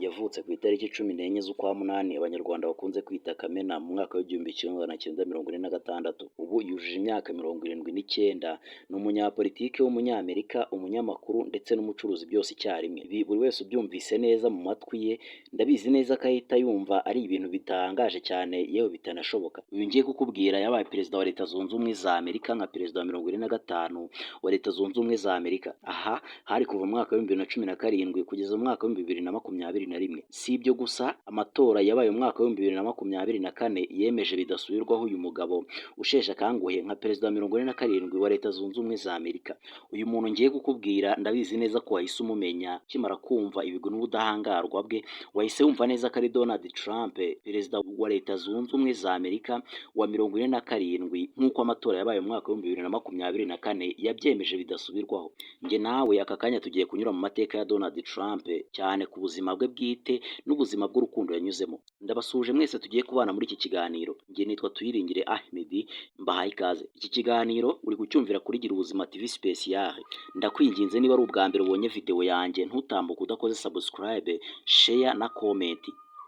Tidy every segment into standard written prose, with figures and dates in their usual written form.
Yavutse ku itariki 14 z'ukwa munani, Abanyarwanda bakunze kwita Kamena, mu mwaka w'1946. Ubu yujuje imyaka 79. Ni umunyapolitiki w'Umunyamerika, umunyamakuru ndetse n'umucuruzi, byose icyarimwe. Ibi buri wese ubyumvise neza mu matwi ye, ndabizi neza ko ahita yumva ari ibintu bitangaje cyane, yewe bitanashoboka. Uyu ngiye kukubwira yabaye perezida wa Leta Zunze Ubumwe za Amerika nka perezida wa 45 wa Leta Zunze Ubumwe za Amerika. Aha hari kuva mu mwaka w'2017 kugeza mu mwaka w'2021. Si ibyo gusa, amatora yabaye mu mwaka w'2024 yemeje bidasubirwaho uyu mugabo usheshe akanguhe nka perezida wa 47 wa Leta Zunze Ubumwe za Amerika. Uyu muntu ngiye kukubwira, ndabizi neza ko wahise umumenya ukimara kumva ibigwi n'ubudahangarwa bwe. Wahise wumva neza ko ari Donald Trump, perezida wa Leta Zunze Ubumwe za Amerika wa 47, nk'uko amatora yabaye mu mwaka w'2024 yabyemeje bidasubirwaho. Njye nawe aka kanya tugiye kunyura mu mateka ya Donald Trump, cyane ku buzima bwe bwite n'ubuzima bw'urukundo yanyuzemo. Ndabasuhuje mwese tugiye kubana muri iki kiganiro. Njye nitwa Tuyiringire Ahmed, mbahaye ikaze. Iki kiganiro uri kucyumvira kuri Gira Ubuzima TV Special. Ndakwinginze, niba ari ubwa mbere ubonye video yanjye, ntutambuke udakoze subscribe, share na comment.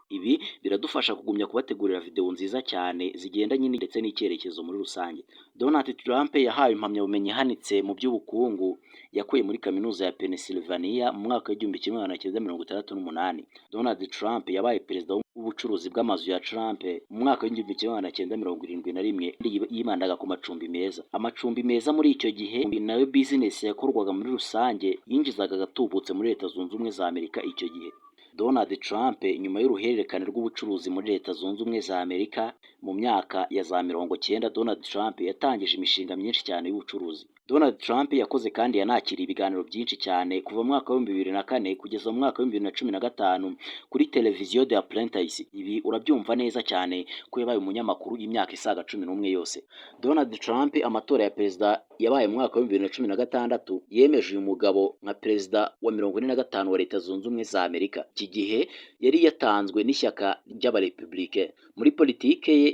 Ibi biradufasha kugumya kubategurira video nziza cyane zigendanye ndetse n'icyerekezo muri rusange. Donald Trump yahawe impamyabumenyi ihanitse mu by'ubukungu yakuye muri Kaminuza ya Pennsylvania mu mwaka w'1968. Donald Trump yabaye perezida w'ubucuruzi bw'amazu ya Trump mu mwaka w'1971. Yibandaga ku macumbi meza. Amacumbi meza muri icyo gihe nayo business yakorwaga muri rusange, yinjizaga agatubutse muri Leta Zunze Ubumwe za Amerika icyo gihe. Donald Trump, nyuma y'uruhererekane rw'ubucuruzi muri Leta Zunze Ubumwe za Amerika mu myaka ya za 90, Donald Trump yatangije imishinga myinshi cyane y'ubucuruzi. Donald Trump yakoze kandi yanakiriye ibiganiro byinshi cyane kuva mu mwaka w'2004 kugeza mu mwaka w'2015 kuri televiziyo The Apprentice. Ibi urabyumva neza cyane ko yabaye umunyamakuru imyaka isaga 11 yose. Donald Trump, amatora ya perezida yabaye mu mwaka w'2016 yemeje uyu mugabo nka perezida wa 45 wa Leta Zunze Ubumwe za Amerika. Iki gihe yari yatanzwe n'ishyaka ry'Abarepublike. Muri politike ye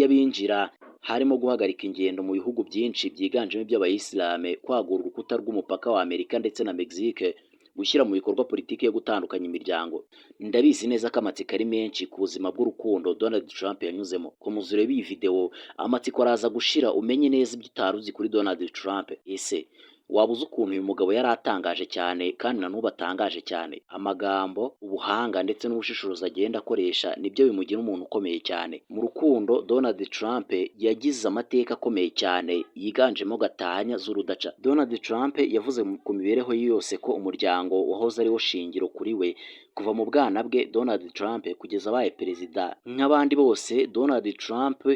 y'abinjira harimo guhagarika ingendo mu bihugu byinshi byiganjemo iby'Abayisilamu, kwagura urukuta rw'umupaka wa Amerika ndetse na Mexique, gushyira mu bikorwa politiki yo gutandukanya imiryango. Ndabizi neza ko amatsiko ari menshi ku buzima bw'urukundo Donald Trump yanyuzemo. Komeza urebe iyi video, amatsiko araza gushira umenye neza ibyo utari uzi kuri Donald Trump. Ese waba uzi ukuntu uyu mugabo yari atangaje cyane kandi na n'ubu atangaje cyane? Amagambo, ubuhanga ndetse n'ubushishozi agenda akoresha nibyo bimugira umuntu ukomeye cyane. Mu rukundo, Donald Trump yagize amateka akomeye cyane yiganjemo gatanya z'urudaca. Donald Trump yavuze ku mibereho ye yose ko umuryango wahoze ariwo shingiro kuri we kuva mu bwana bwe Donald Trump kugeza abaye perezida. Nk'abandi bose, Donald Trump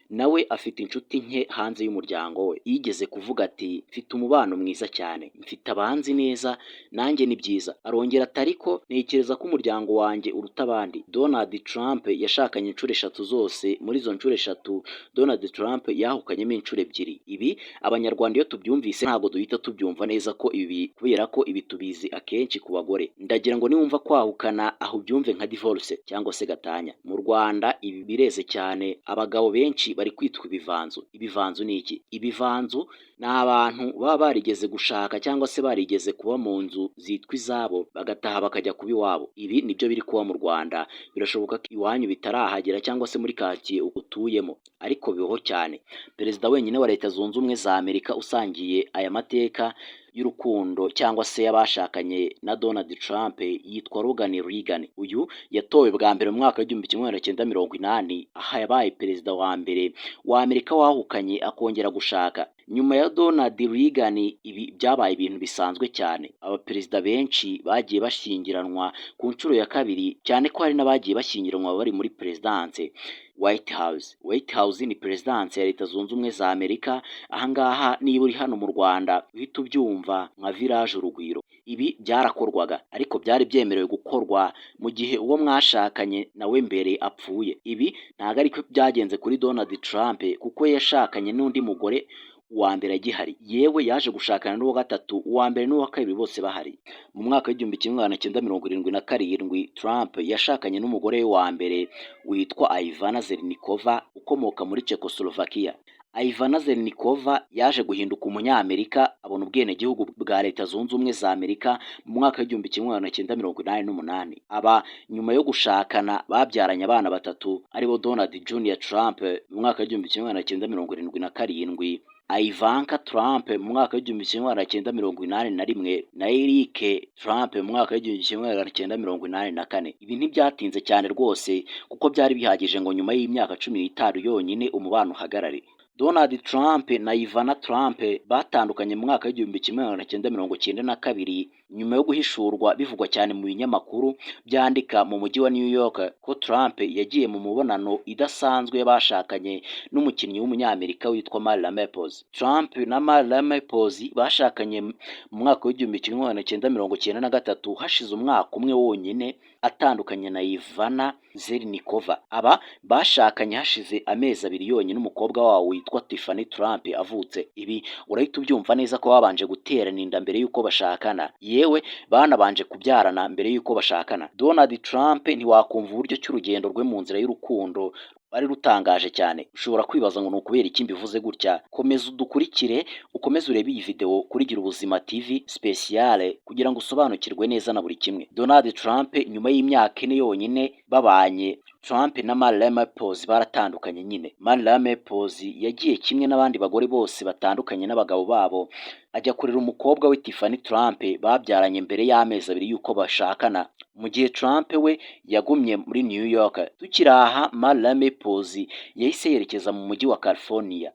nawe afite inshuti nke hanze y'umuryango we. Yigeze kuvuga ati: "Mfite umubano mwiza cyane, mfite abanzi neza nanjye ni byiza." Arongera ati: "Ariko ntekereza ko umuryango wanjye uruta abandi." Donald Trump yashakanye inshuro eshatu zose. Muri izo nshuro eshatu, Donald Trump yahukanyemo inshuro ebyiri. Ibi Abanyarwanda iyo tubyumvise ntabwo duhita tubyumva neza ko ibi, kubera ko ibi tubizi akenshi ku bagore. Ndagira ngo niwumva kwahukana aho ubyumve nka divorce cyangwa se gatanya. Mu Rwanda ibi bireze cyane, abagabo benshi bari kwitwa ibivanzu. Ibivanzu ni iki? Ibivanzu ni abantu baba barigeze gushaka cyangwa se barigeze kuba mu nzu zitwa izabo, bagataha bakajya kuba iwabo. Ibi nibyo biri kuba mu Rwanda. Birashoboka ko iwanyu bitarahagera cyangwa se muri karitsiye utuyemo, ariko bibaho cyane. Perezida wenyine wa Leta Zunze Ubumwe za Amerika usangiye aya mateka y'urukundo cyangwa se y'abashakanye na Donald Trump yitwa Ronald Reagan. Uyu yatowe bwa mbere mu mwaka w'1980, aha yabaye perezida wa mbere wa Amerika wahukanye akongera gushaka. Nyuma ya Ronald Reagan, ibi byabaye ibintu bisanzwe cyane. Abaperezida benshi bagiye bashyingiranwa ku nshuro ya kabiri, cyane ko hari n'abagiye bashyingiranwa bari muri perezidanse White House. White House ni perezidanse ya Leta Zunze Ubumwe za Amerika. Ahangaha niba uri hano mu Rwanda uhita ubyumva nka Village Urugwiro. Ibi byarakorwaga, ariko byari byemerewe gukorwa mu gihe uwo mwashakanye nawe mbere apfuye. Ibi ntabwo ariko byagenze kuri Donald Trump, kuko yashakanye n'undi mugore uwa mbere agihari. Yewe, yaje gushakana n'uwa gatatu uwa mbere n'uwa kabiri bose bahari. Mu mwaka w'1977, Trump yashakanye n'umugore we wa mbere witwa Ivana Zelnikova, ukomoka muri Czechoslovakia. Ivana Zelnikova yaje guhinduka Umunyamerika, abona ubwenegihugu bwa Leta Zunze Ubumwe za Amerika mu mwaka w'1988. Aba nyuma yo gushakana babyaranye abana batatu, aribo Donald Junior Trump mu mwaka w'1977, Ivanka Trump mu mwaka w'1981 na Eric Trump mu mwaka w'1984. Ibi ntibyatinze cyane rwose, kuko byari bihagije ngo nyuma y'imyaka 15 yonyine umubano uhagarare. Donald Trump na Ivana Trump batandukanye mu mwaka w'1992, nyuma yo guhishurwa bivugwa cyane mu binyamakuru byandika mu mujyi wa New York ko Trump yagiye mu mubonano idasanzwe y'abashakanye n'umukinnyi w'Umunyamerika witwa Marla Maples. Trump na Marla Maples bashakanye mu mwaka w'1993, hashize umwaka umwe wonyine atandukanye na Ivana Zelnikova. Aba bashakanye hashize amezi 2 yonyine umukobwa wabo witwa Tiffany Trump avutse. Ibi urahita ubyumva neza ko babanje guterana inda mbere y'uko bashakana, yewe banabanje kubyarana mbere y'uko bashakana. Donald Trump, ntiwakumva uburyo cy'urugendo rwe mu nzira y'urukundo rwari rutangaje cyane. Ushobora kwibaza ngo ni ukubera iki mbivuze gutya? Komeza udukurikire, ukomeze urebe iyi video kuri Gira Ubuzima TV spéciale kugira ngo usobanukirwe neza na buri kimwe. Donald Trump, nyuma y'imyaka 4 yonyine babanye, Trump na Marla Maples baratandukanye nyine. Marla Maples yagiye kimwe n'abandi bagore bose batandukanye n'abagabo babo, ajya kurera umukobwa we Tiffany Trump babyaranye mbere y'amezi 2 y'uko bashakana, mu gihe Trump we yagumye muri New York. Tukiri aha, Marla Maples yahise yerekeza mu mujyi wa California.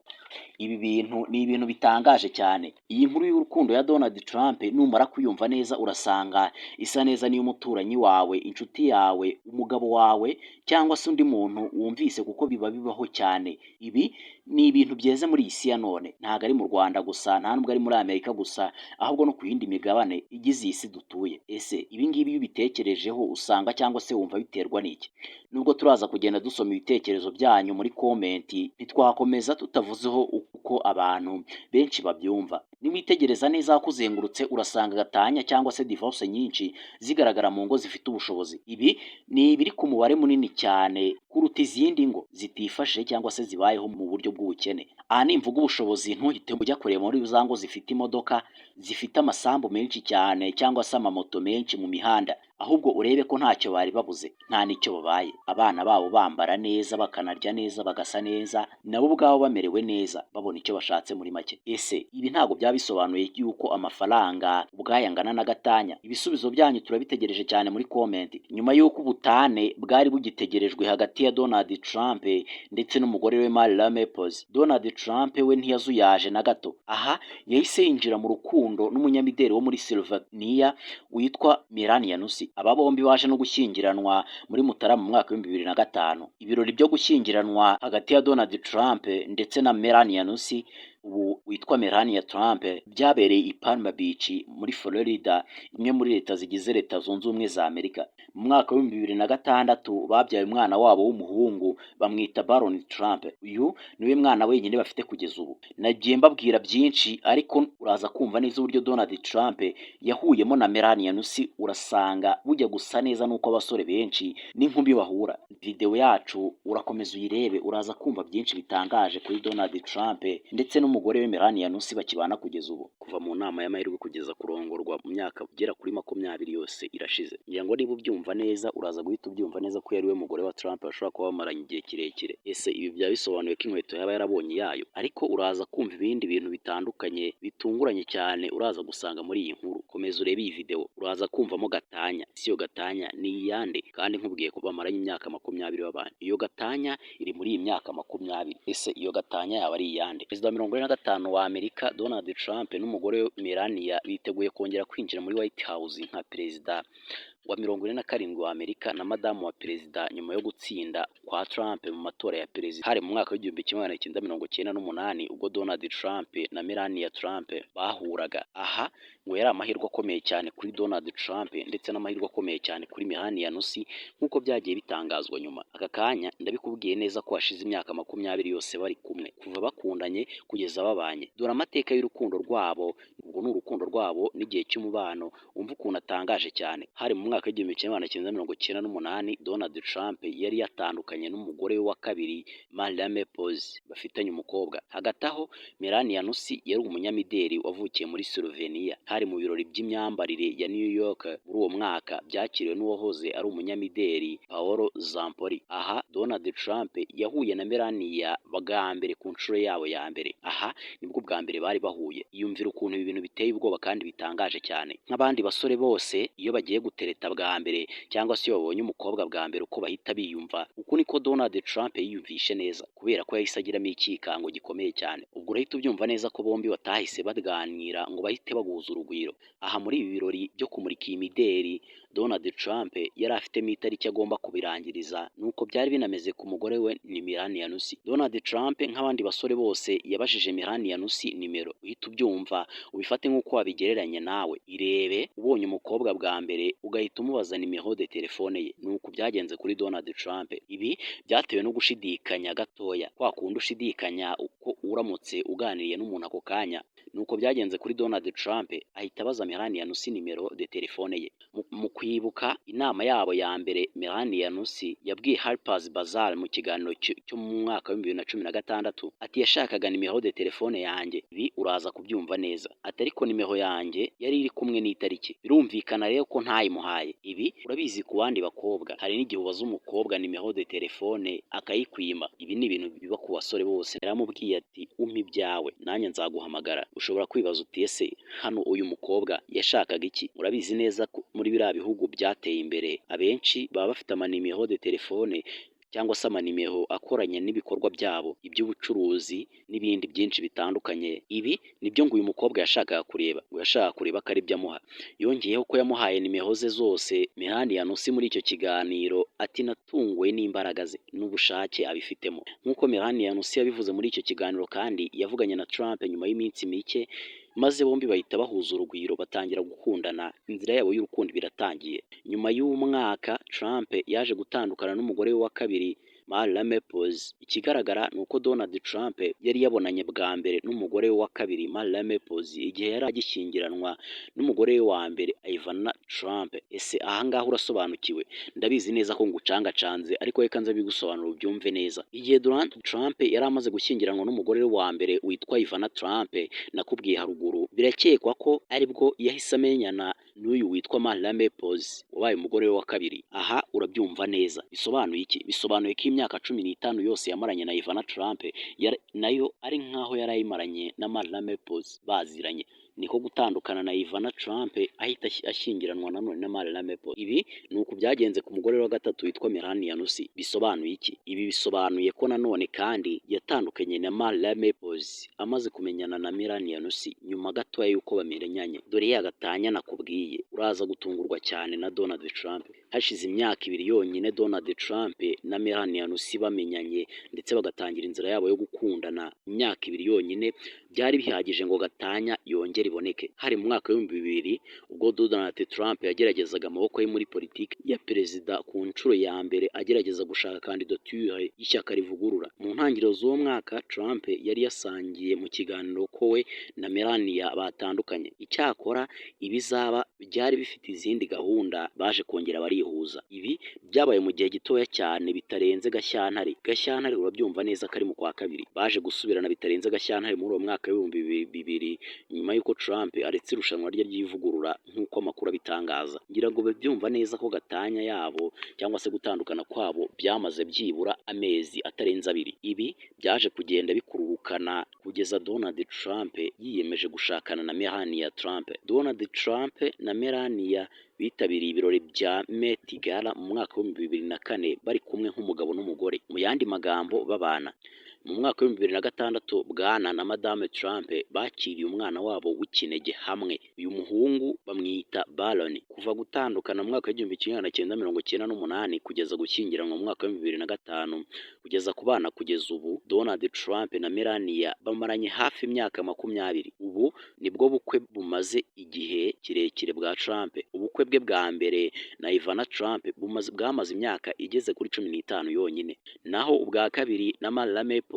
Ibi bintu ni ibintu bitangaje cyane. Iyi nkuru y'urukundo ya Donald Trump, numara kuyumva neza, urasanga isa neza n'iy'umuturanyi wawe, inshuti yawe, umugabo wawe cyangwa se undi muntu wumvise, kuko biba bibaho cyane. Ibi ni ibintu byeze muri iyi si ya none, ntabwo ari mu Rwanda gusa, nta nubwo ari muri Amerika gusa, ahubwo no ku yindi migabane igize iyi si dutuye. Ese ibi ngibi iyo ubitekerejeho usanga cyangwa se wumva biterwa n'iki? Nubwo turaza kugenda dusoma ibitekerezo byanyu muri comment, ntitwakomeza tutavuzeho uko abantu benshi babyumva. Niwitegereza neza kuzengurutse, urasanga gatanya cyangwa se divorce nyinshi zigaragara mu ngo zifite ubushobozi. Ibi ni ibiri ku mubare munini cyane kuruta izindi ngo zitifashe cyangwa se zibayeho mu buryo bw'ubukene. Aha nimvuga ubushobozi, ntuhite ujya kureba muri za ngo zifite imodoka, zifite amasambu menshi cyane cyangwa se amamoto menshi mu mihanda, ahubwo urebe ko ntacyo bari babuze, nta n'icyo babaye, abana babo bambara neza, bakanarya neza, bagasa neza, nabo ubwabo bamerewe neza, babona icyo bashatse muri make. Ese ibi ntabwo byaba bisobanuye yuko amafaranga ubwayo angana na gatanya? Ibisubizo byanyu turabitegereje cyane muri comment. Nyuma y'uko ubutane bwari bugitegerejwe hagati ya Donald Trump ndetse n'umugore we Marla Maples, Donald Trump we ntiyazuyaje na gato. Aha yahise yinjira mu rukundo n'umunyamideli wo muri Slovenia witwa Melania Nusi. Aba bombi baje no gushyingiranwa muri Mutarama mu mwaka w'2005. Ibirori byo gushyingiranwa hagati ya Donald Trump ndetse na Melania Nusi, ubu witwa Melania Trump, byabereye i Palm Beach muri Florida, imwe muri leta zigize Leta Zunze Ubumwe za Amerika. Mu mwaka w'2006 babyaye umwana wabo w'umuhungu, bamwita Baron Trump. Uyu niwe mwana wenyine bafite kugeza ubu. Nagiye mbabwira byinshi, ariko uraza kumva neza uburyo Donald Trump yahuyemo na Melania Nusi, urasanga bujya gusa neza n'uko abasore benshi n'inkumi bahura. Video yacu urakomeza uyirebe, uraza kumva byinshi bitangaje kuri Donald Trump ndetse n'umugore we Melania Nusi bakibana kugeza ubu. Kuva mu nama y'amahirwe kugeza kurongorwa, mu myaka igera kuri 20 yose irashize. Ngira ngo niba ubyumva neza, uraza guhita ubyumva neza ko yari we mugore wa Trump bashobora kuba bamaranye igihe kirekire. Ese ibi byaba bisobanuye ko inkweto yaba yarabonye iyayo? Ariko uraza kumva ibindi bintu bitandukanye bitunguranye cyane uraza gusanga muri iyi nkuru. Komeza urebe iyi video, uraza kumvamo gatanya. Si iyo gatanya ni iyande? Kandi nkubwiye ko bamaranye imyaka 20 babana, iyo gatanya iri muri iyi myaka 20, ese iyo gatanya yaba ari iyande? Perezida wa 45 wa Amerika Donald Trump n'umugore we Melania biteguye kongera kwinjira muri White House nka perezida wa 47 wa Amerika na madamu wa perezida, nyuma yo gutsinda kwa Trump mu matora ya perezida. Hari mu mwaka w'1998 ubwo Donald Trump na Melania Trump bahuraga. Aha ngo yari amahirwe akomeye cyane kuri Donald Trump ndetse n'amahirwe akomeye cyane kuri Melania Nusi, nk'uko byagiye bitangazwa nyuma. Aka kanya ndabikubwiye neza ko hashize imyaka 20 yose bari kumwe, kuva bakundanye kugeza babanye. Dore amateka y'urukundo rwabo. Ubwo ni urukundo rwabo n'igihe cy'umubano. Wumva ukuntu atangaje cyane. Hari mu mwaka w'1998, Donald Trump yari yatandukanye n'umugore we wa kabiri, Marla Maples, bafitanye umukobwa. Hagati aho, Melania Nusi yari umunyamideli wavukiye muri Slovenia. Hari mu birori by'imyambarire ya New York muri uwo mwaka, byakiriwe n'uwahoze ari umunyamideli Paolo Zampolli. Aha Donald Trump yahuye na Melania bwa mbere ku nshuro yabo ya mbere. Aha nibwo bwa mbere bari bahuye. Yumvira ukuntu ibi bintu biteye ubwoba kandi bitangaje cyane. Nk'abandi basore bose, iyo bagiye gutereta bwa mbere cyangwa se iyo babonye umukobwa bwa mbere, uko bahita biyumva, uku niko Donald Trump yiyumvishe neza, kubera ko yahise agiramo icyikango gikomeye cyane. Ubwo urahita ubyumva neza ko bombi batahise baganira ngo bahite baguhuza urugwiro. Aha muri ibi birori byo kumurika iyi mideli, Donald Trump yari afitemo itariki agomba kubirangiriza, nuko byari binameze ku mugore we ni Melania Nusi. Donald Trump, nk'abandi basore bose, yabajije Melania Nusi nimero. Uhita ubyumva, ubifate nk'uko wabigereranya nawe. Irebe ubonye umukobwa bwa mbere ugahita umubaza numéro de téléphone ye. Nuko byagenze kuri Donald Trump. Ibi byatewe no gushidikanya gatoya, kwa kundi ushidikanya uko uramutse uganiriye n'umuntu ako kanya. Nuko byagenze kuri Donald Trump, ahita abaza Melania Nusi numéro de téléphone ye. Mu kwibuka inama yabo ya mbere, Melania Nusi yabwiye Harper's Bazaar mu kiganiro cyo mu mwaka wa 2016 ati yashakaga numéro de téléphone yanjye. Ibi uraza kubyumva neza. Ati ariko nimero yanjye yari iri kumwe n'itariki, birumvikana rero ko ntayimuhaye. Ibi urabizi ku bandi bakobwa, hari n'igihe ubaza umukobwa numéro de téléphone akayikwima. Ibi ni ibintu biba ku basore bose. Yaramubwiye ati umpa ibyawe nanjye nzaguhamagara. Ushobora kwibaza uti ese hano uyu mukobwa yashakaga iki? Murabizi neza ko muri biriya bihugu byateye imbere, abenshi baba bafite amanimero de téléphone cyangwa se amanimero akoranye n'ibikorwa byabo, iby'ubucuruzi n'ibindi byinshi bitandukanye. Ibi nibyo ngo uyu mukobwa yashakaga kureba, ngo yashakaga kureba ko ari byo amuha. Yongeyeho ko yamuhaye nimero ze zose. Melania Nusi muri icyo kiganiro ati natunguwe n'imbaraga ze n'ubushake abifitemo. Nk'uko Melania Nusi yabivuze muri icyo kiganiro kandi, yavuganye na Trump nyuma y'iminsi mike, maze bombi bahita bahuza urugwiro, batangira gukundana. Inzira yabo y'urukundo biratangiye. Nyuma y'umwaka, Trump yaje gutandukana n'umugore we wa kabiri, Marla Maples. Ikigaragara ni uko Donald Trump yari yabonanye bwa mbere n'umugore we wa kabiri, Marla Maples, igihe yari agishyingiranwa n'umugore we wa mbere, Ivana Trump. Ese ahangaha urasobanukiwe? Ndabizi neza ko ngucangacanze, ariko reka nze bigusobanura ubyumve neza. Igihe Donald Trump yari amaze gushyingiranwa n'umugore we wa mbere witwa Ivana Trump nakubwiye haruguru, birakekwa ko aribwo yahise amenyana n'uyu witwa Marla Maples wabaye umugore we wa kabiri. Aha urabyumva neza. Bisobanuye iki? Bisobanuye ko imyaka 15 yose yamaranye na Ivana Trump nayo ari nkaho yari ayimaranye na Marla Maples baziranye. Niko gutandukana na Ivana Trump, ahita ashyingiranwa nanone na Marla Maples. Ibi ni uku byagenze ku mugore wa gatatu witwa Melania Nusi. Bisobanuye iki? Ibi bisobanuye ko nanone kandi yatandukanye na Marla Maples amaze kumenyana na Melania Nusi nyuma gatoya y'uko bamenyanye. Dore ya gatanya nakubwiye, uraza gutungurwa cyane na Donald Trump. Hashize imyaka 2 yonyine Donald Trump na Melania Nusi bamenyanye ndetse bagatangira inzira yabo yo gukundana. Imyaka 2 yonyine byari bihagije ngo gatanya yongere iboneke. Hari mu mwaka wa 2000, ubwo Donald Trump yageragezaga amaboko ye muri politiki ya perezida ku nshuro ya mbere, agerageza gushaka kandidatire y'ishyaka rivugurura. Mu ntangiriro z'uwo mwaka, Trump yari yasangiye mu kiganiro ko we na Melania batandukanye. Icyakora ibizaba byari bifite izindi gahunda, baje kongera barihuza. Ibi byabaye mu gihe gitoya cyane, bitarenze Gashyantare. Gashyantare urabyumva neza ko ari mu kwa kabiri. Baje gusubirana bitarenze Gashyantare muri uwo mwaka wa 2000, nyuma y'uko Trump aretse irushanwa rye ry'ivugurura nk'uko amakuru abitangaza. Ngira ngo babyumva neza ko gatanya yabo cyangwa se gutandukana kwabo byamaze byibura amezi atarenze 2. Ibi byaje kugenda bikururukana kugeza Donald Trump yiyemeje gushakana na Melania Trump. Donald Trump na Melania bitabiriye ibirori bya Met Gala mu mwaka wa 2004 bari kumwe nk'umugabo n'umugore, mu yandi magambo babana. Mu mwaka wa 2006, Bwana na Madame Trump bakiriye umwana wabo w'ikinege hamwe. Uyu muhungu bamwita Barron. Kuva gutandukana mu mwaka wa 1998 kugeza gushyingiranwa mu mwaka wa 2005, kugeza ku bana kugeza ubu, Donald Trump na Melania bamaranye hafi imyaka 20. Ubu nibwo bukwe bumaze igihe kirekire bwa Trump. Ubukwe bwe bwa mbere na Ivana Trump bwamaze imyaka igeze kuri 15 yonyine, naho ubwa kabiri na Marla Maples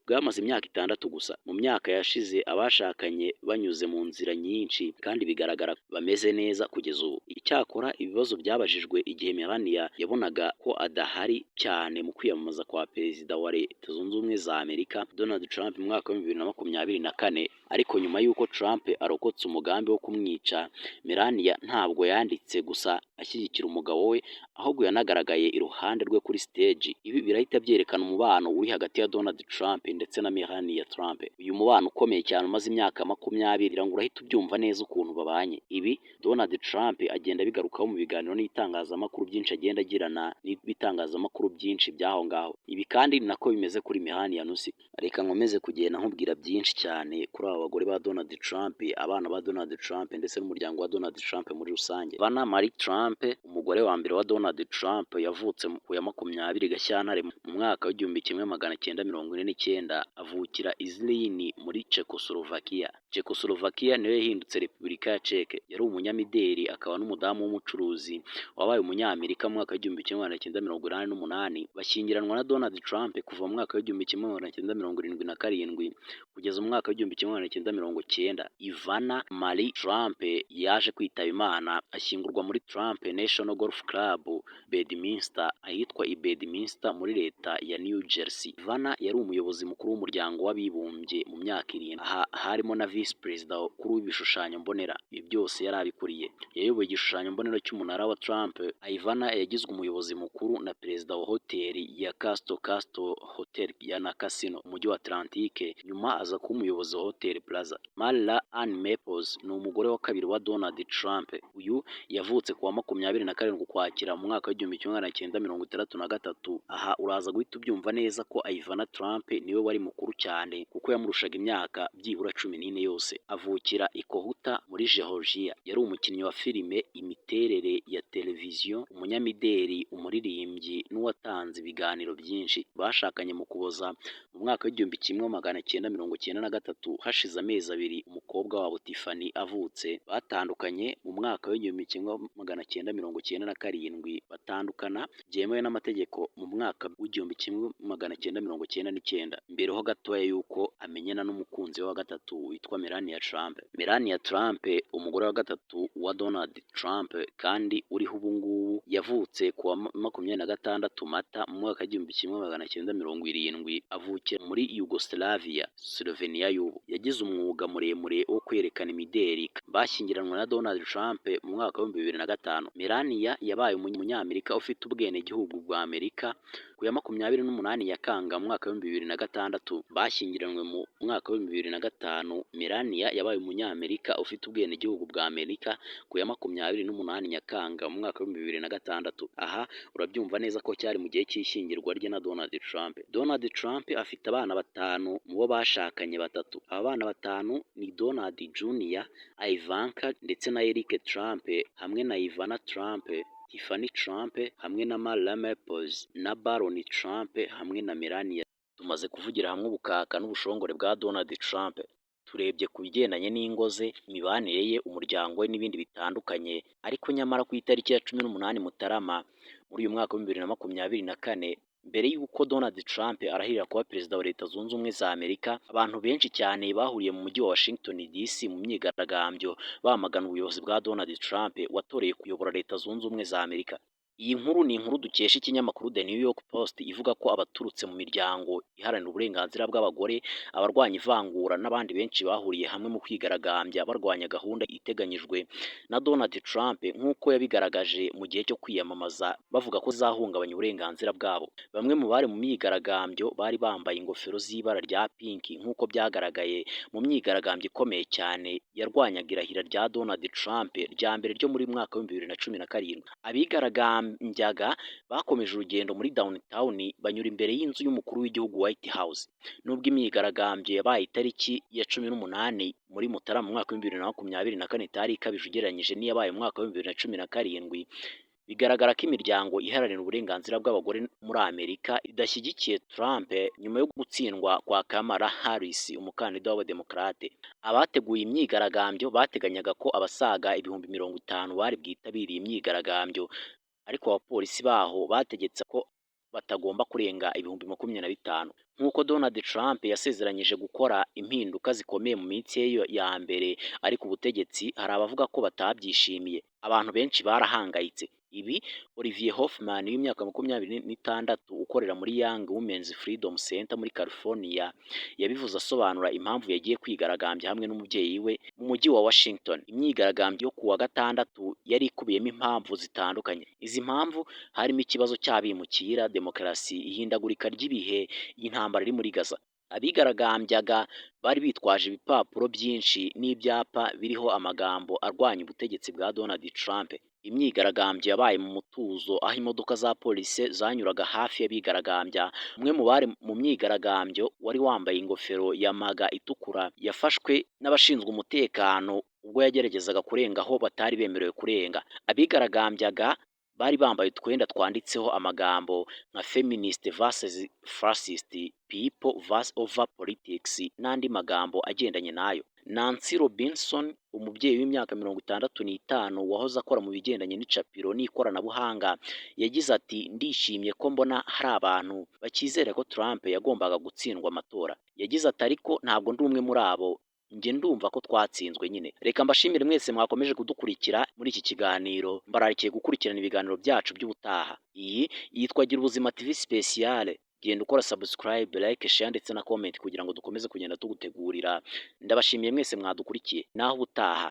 Bwamaze imyaka 6 gusa. Mu myaka yashize abashakanye banyuze mu nzira nyinshi kandi bigaragara bameze neza kugeza ubu. Icyakora ibibazo byabajijwe igihe Melania yabonaga ko adahari cyane mu kwiyamamaza kwa Perezida wa Leta Zunze Ubumwe za Amerika Donald Trump mu mwaka wa 2024. Ariko nyuma y'uko Trump arokotse umugambi wo kumwica, Melania ntabwo yanditse gusa ashyigikira umugabo we, ahubwo yanagaragaye iruhande rwe kuri stage. Ibi birahita byerekana umubano uri hagati ya Donald Trump ndetse na Melania Trump. Uyu mubano ukomeye cyane umaze imyaka 20, ngo urahita ubyumva neza ukuntu babanye. Ibi Donald Trump agenda abigarukaho mu biganiro n'itangazamakuru byinshi agenda agirana n'ibitangazamakuru byinshi by'aho ngaho. Ibi kandi ni nako bimeze kuri Melania Nusi. Reka nkomeze kugenda nkubwira byinshi cyane kuri aba bagore ba Donald Trump, abana ba Donald Trump ndetse n'umuryango wa Donald Trump muri rusange. Ivana Marie Trump, umugore wa mbere wa Donald Trump, yavutse ku ya 20 Gashyantare mu mwaka wa 1949, avukira i Zlin muri Czechoslovakia. Czechoslovakia niyo yahindutse Repubulika ya Czech. Yari umunyamideli akaba n'umudamu w'umucuruzi wabaye umunyamerika mu mwaka wa 1988. Bashyingiranwa na Donald Trump kuva mu mwaka wa 1977 kugeza mu mwaka wa 1990. Ivana Marie Trump yaje kwitaba Imana, ashyingurwa muri Trump National Golf Club Bedminster, ahitwa i Bedminster muri leta ya New Jersey. Ivana yari umuyobozi mukuru w'Umuryango w'Abibumbye mu myaka 7, aha harimo na visi perezida kuri w'ibishushanyo mbonera. Ibi byose yari abikuriye. Yayoboye igishushanyo mbonera cy'umunara wa Trump. Ivana yagizwe umuyobozi mukuru na perezida wa hoteli ya Castle Castle Hotel ya na Casino mu mujyi wa Atlantique, nyuma aza kuba umuyobozi wa Hotel Plaza. Marla Ann Maples ni umugore wa kabiri wa Donald Trump. Uyu yavutse ku wa 27 Ukwakira mu mwaka wa 1963. Aha uraza guhita ubyumva neza ko Ivana Trump niwe wari mukuru cyane, kuko yamurushaga imyaka byibura 14 yose. Avukira i Cohutta muri Georgia. Yari umukinnyi wa filime, imiterere ya televiziyo, umunyamideli, umuririmbyi n'uwatanze ibiganiro byinshi. Bashakanye mu Kuboza mu mwaka wa 1993, hashize amezi 2 umukobwa wabo Tiffany avutse. Batandukanye mu mwaka wa 1997, batandukana byemewe n'amategeko mu mwaka wa 1999, mbere ho gatoya y'uko amenyana n'umukunzi we wa gatatu witwa Melania Trump. Melania Trump, umugore wa gatatu wa Donald Trump kandi uriho ubu ngubu, yavutse ku wa 26 Mata mu mwaka wa 1970, avukira muri Yugoslavia, Slovenia y'ubu. Yagize umwuga muremure wo kwerekana imideli. Bashyingiranwe na Donald Trump mu mwaka wa 2005. Melania yabaye umunyamerika ufite ubwenegihugu bwa Amerika ku ya 28 Nyakanga mu mwaka wa 2006. Bashyingiranywe mu mwaka wa 2005. Melania yabaye umunyamerika ufite ubwenegihugu bwa Amerika ku ya 28 Nyakanga mu mwaka wa 2006. Aha urabyumva neza ko cyari mu gihe cy'ishyingirwa rye na Donald Trump. Donald Trump afite abana batanu mu bo bashakanye batatu. Aba bana batanu ni Donald Jr., Ivanka ndetse na Eric Trump hamwe na Ivana Trump, Tiffany Trump hamwe na Marla Maples na Barron Trump hamwe na Melania. Tumaze kuvugira hamwe ubukaka n'ubushongore bwa Donald Trump. Turebye ku bigendanye n'ingo ze, imibanire ye, umuryango we n'ibindi bitandukanye. Ariko nyamara ku itariki ya 18 Mutarama muri uyu mwaka wa 2024, mbere y'uko Donald Trump arahirira kuba perezida wa Leta Zunze Ubumwe za Amerika, abantu benshi cyane bahuriye mu mujyi wa Washington DC mu myigaragambyo bamagana ubuyobozi bwa Donald Trump watoreye kuyobora Leta Zunze Ubumwe za Amerika. Iyi nkuru ni inkuru dukesha ikinyamakuru The New York Post, ivuga ko abaturutse mu miryango iharanira uburenganzira bw'abagore, abarwanya ivangura n'abandi benshi bahuriye hamwe mu kwigaragambya barwanya gahunda iteganyijwe na Donald Trump nk'uko yabigaragaje mu gihe cyo kwiyamamaza, bavuga ko zahungabanya uburenganzira bwabo. Bamwe mu bari mu myigaragambyo bari bambaye ingofero z'ibara rya pink, nk'uko byagaragaye mu myigaragambyo ikomeye cyane yarwanyaga irahira rya Donald Trump rya mbere ryo muri mwaka wa 2017. Abigaragambyaga bakomeje urugendo muri downtown, banyura imbere y'inzu y'umukuru w'igihugu, White House. Nubwo imyigaragambyo yabaye itariki ya 18 muri Mutarama mu mwaka wa 2024 itari ikabije ugereranyije n'iyabaye mu mwaka wa 2017, bigaragara ko imiryango iharanira uburenganzira bw'abagore muri Amerika idashyigikiye Trump nyuma yo gutsindwa kwa Kamala Harris, umukandida w'Abademokarate. Abateguye imyigaragambyo bateganyaga ko abasaga 50,000 bari bwitabiriye imyigaragambyo, ariko abapolisi baho bategetse ko batagomba kurenga 25,000. Nk'uko Donald Trump yasezeranyije gukora impinduka zikomeye mu minsi ye ya mbere ari ku butegetsi, hari abavuga ko batabyishimiye. Abantu benshi barahangayitse. Ibi Olivier Hoffman w'imyaka 26 ukorera muri Young Women's Freedom Center muri California yabivuze asobanura impamvu yagiye kwigaragambya hamwe n'umubyeyi we mu mujyi wa Washington. Imyigaragambyo yo ku wa gatandatu yari ikubiyemo impamvu zitandukanye. Izi mpamvu harimo ikibazo cy'abimukira, demokarasi, ihindagurika ry'ibihe, intambara iri muri Gaza. Abigaragambyaga bari bitwaje ibipapuro byinshi n'ibyapa biriho amagambo arwanya ubutegetsi bwa Donald Trump. Imyigaragambyo yabaye mu mutuzo, aho imodoka za polisi zanyuraga hafi y'abigaragambya. Umwe mu bari mu myigaragambyo wari wambaye ingofero ya MAGA itukura yafashwe n'abashinzwe umutekano ubwo yageragezaga kurenga aho batari bemerewe kurenga. Abigaragambyaga bari bambaye utwenda twanditseho amagambo nka "Feminist vs Fascist", "People vs over Politics" n'andi magambo agendanye nayo. Nancy Robinson, umubyeyi w'imyaka 65 wahoze akora mu bigendanye n'icapiro n'ikoranabuhanga, yagize ati: "Ndishimye ko mbona hari abantu bakizera ko Trump yagombaga gutsindwa amatora." Yagize ati: "Ariko ntabwo ndi umwe muri abo, njye ndumva ko twatsinzwe nyine." Reka mbashimire mwese mwakomeje kudukurikira muri iki kiganiro, mbararikiye gukurikirana ibiganiro byacu by'ubutaha. Iyi yitwa Gira Ubuzima TV Spéciale. Genda ukora subscribe, like, share ndetse na comment kugira ngo dukomeze kugenda tugutegurira. Ndabashimiye mwese mwadukurikiye, naho ubutaha.